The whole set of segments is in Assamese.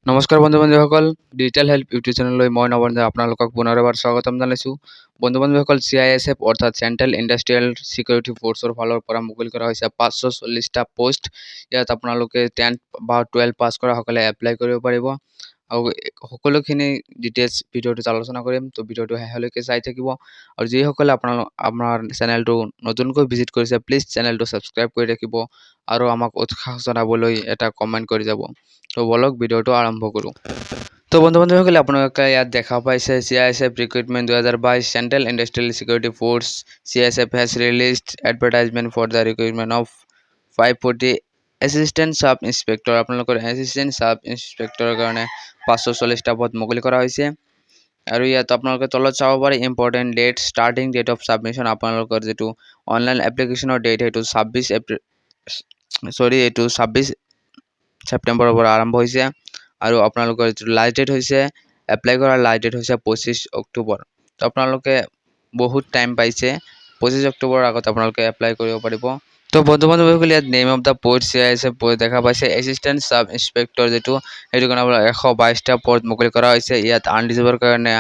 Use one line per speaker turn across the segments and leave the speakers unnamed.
নমস্কাৰ বন্ধু বান্ধৱীসকল, ডিজিটেল হেল্প ইউটিউব চেনেললৈ মই নৱৰঞ্জন আপোনালোকক পুনৰ এবাৰ স্বাগতম জনাইছোঁ। বন্ধু বান্ধৱীসকল, চিআইএছএফ অৰ্থাৎ চেণ্ট্ৰেল ইণ্ডাষ্ট্ৰিয়েল ছিকিউৰিটি ফ'ৰ্চৰ ফালৰ পৰা মুকলি কৰা হৈছে 540টা পষ্ট। ইয়াত আপোনালোকে 10 বা 12 পাছ কৰাসকলে এপ্লাই কৰিব পাৰিব আৰু সকলোখিনি ডিটেইলছ ভিডিঅ'টোত আলোচনা কৰিম। তো ভিডিঅ'টো শেষলৈকে চাই থাকিব আৰু যিসকলে আপোনালোক আমাৰ চেনেলটো নতুনকৈ ভিজিট কৰিছে, প্লিজ চেনেলটো ছাবস্ক্ৰাইব কৰি ৰাখিব আৰু আমাক উৎসাহ জনাবলৈ এটা কমেণ্ট কৰি যাব। তো বলক, ভিডিঅ'টো আৰম্ভ কৰোঁ। তো বন্ধু বান্ধৱীসকলে, আপোনালোকে ইয়াত দেখা পাইছে CISF recruitment 2022। Central Industrial Security Force, CISF, has released advertisement for the recruitment of 540 Assistant Sub Inspector। আপোনালোকৰ এছিষ্টেণ্ট চাব ইনস্পেক্টৰৰ কাৰণে 540টা পদ মুকলি কৰা হৈছে। আৰু ইয়াত আপোনালোকে তলত চাব পাৰে important date, starting date of submission। আপোনালোকৰ যিটো অনলাইন এপ্লিকেশ্যনৰ ডেট, সেইটো 26 এপ্ৰিল, চৰি, এইটো 26 ছেপ্টেম্বৰৰ পৰা আৰম্ভ হৈছে আৰু আপোনালোকৰ যিটো লাষ্ট ডেট হৈছে, এপ্লাই কৰাৰ লাষ্ট ডেট হৈছে 25 অক্টোবৰ। তো আপোনালোকে বহুত টাইম পাইছে। 25 অক্টোবৰৰ আগত আপোনালোকে এপ্লাই কৰিব পাৰিব। তো বন্ধু বান্ধৱীসকল, ইয়াত name of the post CISF দেখা পাইছে, এছিষ্টেণ্ট চাব ইনস্পেক্টৰ যিটো, সেইটো কাৰণে আপোনাৰ 122টা পদ মুকলি কৰা হৈছে। ইয়াত আনৰিজাৰ্ভৰ কাৰণে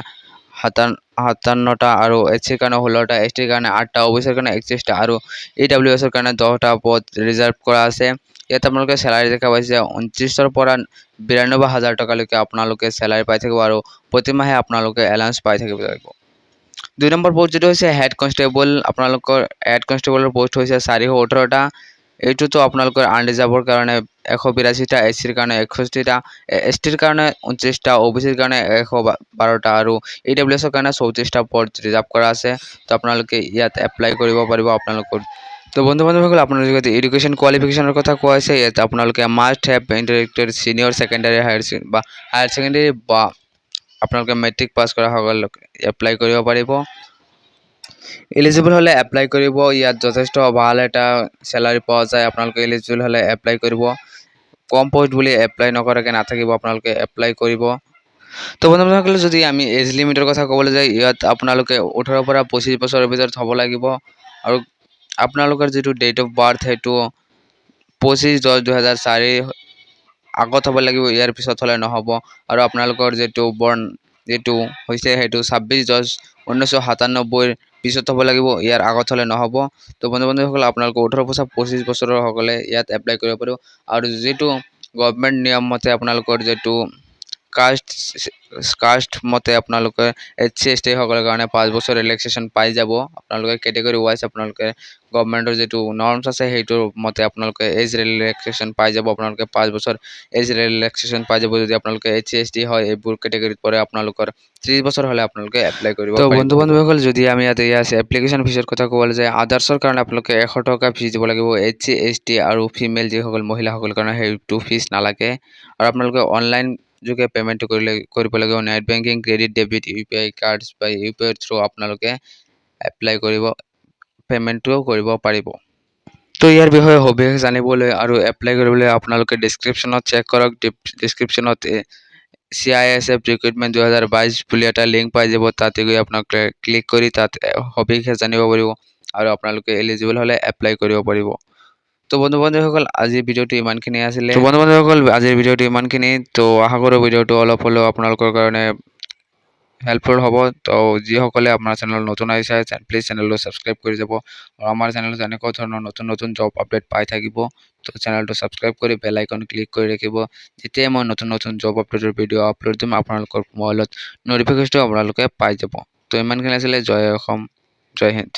57টা আৰু এছ চিৰ কাৰণে 16টা, এছ টিৰ কাৰণে আঠটা, অ' বি চিৰ কাৰণে 31টা আৰু ই ডাব্লিউ এছৰ কাৰণে 10টা পদ ৰিজাৰ্ভ কৰা আছে। ইয়াত আপোনালোকে চেলাৰী দেখা পাইছে, 29ৰ পৰা 92 হাজাৰ টকালৈকে আপোনালোকে চেলাৰী পাই থাকিব আৰু প্ৰতিমাহে আপোনালোকে এলাউন্স পাই থাকিব লাগিব। 2 নম্বৰ পষ্ট যিটো হৈছে হেড কনষ্টেবল। আপোনালোকৰ হেড কনষ্টেবলৰ পষ্ট হৈছে 418টা। এইটোতো আপোনালোকৰ আনৰিজাৰ্ভৰ কাৰণে 182টা, এছ চিৰ কাৰণে 61টা, এছ টিৰ কাৰণে 29টা, অ' বি চিৰ কাৰণে 112টা আৰু ই ডাব্লিউ এছৰ কাৰণে 34টা পদ ৰিজাৰ্ভ কৰা আছে। তো আপোনালোকে ইয়াত এপ্লাই কৰিব পাৰিব আপোনালোকৰ। তো বন্ধু বান্ধৱীসকল, আপোনালোকে যদি এডুকেশ্যন কোৱালিফিকেশ্যনৰ কথা কোৱা হৈছে, ইয়াত আপোনালোকে must have integrated senior secondary, higher বা হায়াৰ ছেকেণ্ডেৰী বা আপোনালোকে মেট্ৰিক পাছ কৰাসকল এপ্লাই কৰিব পাৰিব। এলিজিবল হ'লে এপ্লাই কৰিব। ইয়াত যথেষ্ট ভাল এটা চেলাৰী পোৱা যায়। আপোনালোকে এলিজিবল হ'লে এপ্লাই কৰিব। কম পষ্ট বুলি এপ্লাই নকৰাকৈ নাথাকিব, আপোনালোকে এপ্লাই কৰিব। তো বন্ধু বান্ধৱীসকল, যদি আমি এজ লিমিটৰ কথা ক'বলৈ যায়, ইয়াত আপোনালোকে 18ৰ পৰা 25 বছৰৰ ভিতৰত হ'ব লাগিব আৰু আপোনালোকৰ যিটো ডেট অফ বাৰ্থ, সেইটো 25/10/2004 আগত হ'ব লাগিব, ইয়াৰ পিছত হ'লে নহ'ব। আৰু আপোনালোকৰ যিটো বৰ্ণ যিটো হৈছে, সেইটো 26/10/1997ৰ পিছত হ'ব লাগিব, ইয়াৰ আগত হ'লে নহ'ব। তো বন্ধু বান্ধৱীসকল, আপোনালোকৰ 18 বছৰ 25 বছৰৰ সকলে ইয়াত এপ্লাই কৰিব পাৰিব। আৰু যিটো গভমেণ্ট নিয়ম মতে আপোনালোকৰ যিটো কাষ্ট মতে আপোনালোকে এছ চি, এছ টি সকলৰ কাৰণে 5 বছৰ ৰিলেক্সেশ্যন পাই যাব। আপোনালোকে কেটেগৰী ৱাইজ আপোনালোকে গভমেণ্টৰ যিটো নৰ্মছ আছে, সেইটোৰ মতে আপোনালোকে এজ ৰিলেক্সেশ্যন পাই যাব। আপোনালোকে 5 বছৰ এজ ৰিলেক্সেশ্যন পাই যাব যদি আপোনালোকে এছ চি, এছ টি হয়, এইবোৰ কেটেগৰীত পৰে। আপোনালোকৰ 30 বছৰ হ'লে আপোনালোকে এপ্লাই কৰিব। তো বন্ধু বান্ধৱীসকল, যদি আমি ইয়াতে ইয়াত এপ্লিকেশ্যন ফিজৰ কথা ক'বলৈ যায়, আদাৰ্ছৰ কাৰণে আপোনালোকে 100 টকা ফিজ দিব লাগিব। এছ চি, এছ টি আৰু ফিমেল যিসকল মহিলাসকলৰ কাৰণে সেইটো ফিজ নালাগে। আৰু আপোনালোকে অনলাইন যোগে পে'মেণ্টটো কৰিলে কৰিব লাগিব। Net banking, credit, debit, UPI cards বা ইউ পি আইৰ থ্ৰু আপোনালোকে এপ্লাই কৰিব, পে'মেণ্টটোও কৰিব পাৰিব। তো ইয়াৰ বিষয়ে সবিশেষ জানিবলৈ আৰু এপ্লাই কৰিবলৈ আপোনালোকে ডিছক্ৰিপশ্যনত চেক কৰক। ডিছক্ৰিপশ্যনত চিআইএছএফ ৰিক্ৰুইটমেণ্ট 2022 বুলি এটা লিংক পাই যাব। তাতে গৈ আপোনালোকে ক্লিক কৰি তাত সবিশেষ জানিব পাৰিব আৰু আপোনালোকে এলিজিবল হ'লে এপ্লাই কৰিব পাৰিব। তো বন্ধু বান্ধৱীসকল, আজিৰ ভিডিঅ'টো ইমানখিনি আছিলে। তো বন্ধু বান্ধৱীসকল, আজিৰ ভিডিঅ'টো ইমানখিনি। তো আশা কৰোঁ ভিডিঅ'টো অলপ হ'লেও আপোনালোকৰ কাৰণে হেল্পফুল হ'ব। তো যিসকলে আপোনাৰ চেনেলত নতুন আহিছে, প্লিজ চেনেলটো ছাবস্ক্ৰাইব কৰি যাব আৰু আমাৰ চেনেলত এনেকুৱা ধৰণৰ নতুন নতুন জব আপডেট পাই থাকিব। তো চেনেলটো ছাবস্ক্ৰাইব কৰি বেল আইকন ক্লিক কৰি ৰাখিব। যেতিয়াই মই নতুন নতুন জব আপডেটৰ ভিডিঅ' আপলোড দিম, আপোনালোকৰ মোবাইলত ন'টিফিকেশ্যনটো আপোনালোকে পাই যাব। তো ইমানখিনি আছিলে। জয় অসম, জয় হিন্দ।